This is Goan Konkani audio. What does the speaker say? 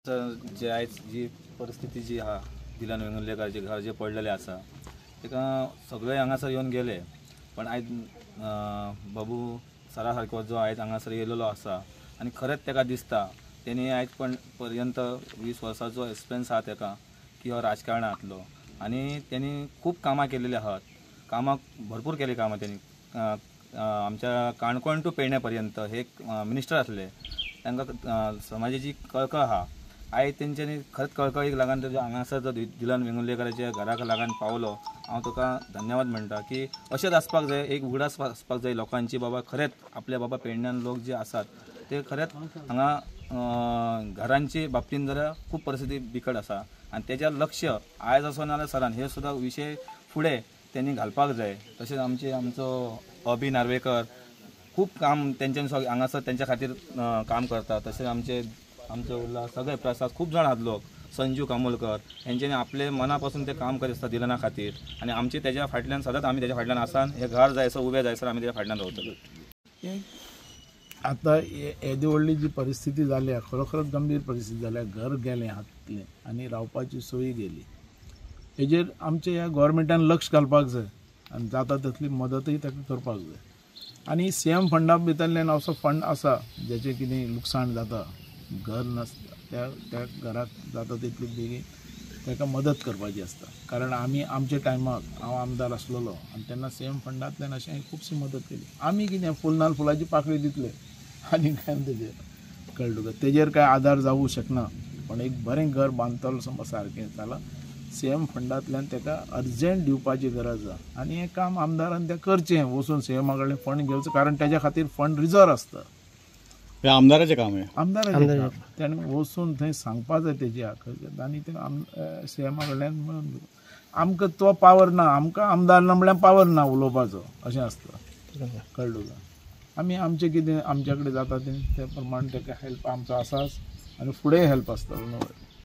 जे आयज जी परिस्थिती जी आहा दिलन वेंगुर्लेकाराचे घर जे पडलेलें आसा ताका सगळे हांगासर येवन गेले, पण आयज बाबू सरा सारको जो आयज हांगासर येयलेलो आसा आनी खरेंच ताका दिसता तेणी आयज पण पर्यंत 20 वर्सांचो एक्सपिरियन्स आहा ताका की हो राजकारणांतलो आनी तेणी खूब कामां केलेली आहात, कामां भरपूर केली कामां तेणी. आमच्या काणकोण टू पेडणे पर्यंत हे मिनिस्टर आसले, तांकां समाजाची कळकळ आहा. आयज तेंच्यांनी खरेंच कळकळीक लागून तेजो हांगासर जो दिलन वेंगुर्लेकाराच्या घराक लागून पावलो, हांव तुका धन्यवाद म्हणटा की अशेंच आसपाक जाय, एक उगडास आसपाक जाय लोकांची, बाबा खरेंच आपल्या बाबा पेडण्यान लोक जे आसात ते खरेंच हांगा घरांची बाबतीन जाल्यार खूब परिस्थिती बिकट आसा आनी तेजेर लक्ष आयज आसो नाजाल्यार सरान हे सुद्दां विशय फुडें तेणी घालपाक जाय. तशेंच आमचे आमचो अभि नार्वेकर खूब काम तेंच्यांनी हांगासर तेंच्या खातीर काम करता. तशेंच आमचे आमचो उरला सगळे प्रसाद खूब जाण आहात लोक, संजू कामोलकर हेंच्यांनी आपले मना पासून ते काम करीत आसता दिलना खातीर आनी आमचे तेज्या फाटल्यान सदांच आमी तेज्या फाटल्यान आसा. हे घर जायसर उबे जायसर आमी तेज्या फाटल्यान रावतले. आतां येदी व्हडली जी परिस्थिती जाल्या, खरोखरच गंभीर परिस्थिती जाल्या, घर गेलें हातलें आनी रावपाची सोयी गेली. हेजेर आमच्या ह्या गोवोरमेंटान लक्ष घालपाक जाय आनी जाता तितली मदतूय ताका करपाक जाय. आनी सी एम फंडा भितरल्यान असो फंड आसा जेचें कितें लुकसाण जाता, घर नासता त्या त्या घराक जाता तितली बेगीन ताका मदत करपाची आसता. कारण आमी आमच्या टायमाक हांव आमदार आसलेलो आनी तेन्ना सी एम फंडांतल्यान अशें खुबशी मदत केली. आमी कितें फूल नाल फुलाची पाकळी दितले आनी काय तेजेर कळ्ळें तुका, तेजेर कांय आदार जावूं शकना. पण एक बरें घर बांदतलो समज सारकें जाल्यार सी एम फंडांतल्यान ताका अर्जंट दिवपाची गरज आसा आनी हें काम आमदारान तें करचें, वचून सी एमा कडल्यान फंड घेवचो, कारण तेज्या खातीर फंड रिजर्व आसता. हें आमदाराचें काम हें, आमदाराचें काम. तेणें वचून थंय सांगपा जाय तेजी आखर आनी तें सी एमा कडल्यान मेळून आमकां तो पावर ना, आमकां आमदार ना म्हळ्यार पावर ना उलोवपाचो, अशें आसता. कळ्ळें तुका? आमी आमचें कितें आमच्या कडेन जाता तें ते प्रमाण ताका हेल्प आमचो आसाच आनी फुडें हेल्प आसतलो. न्हू.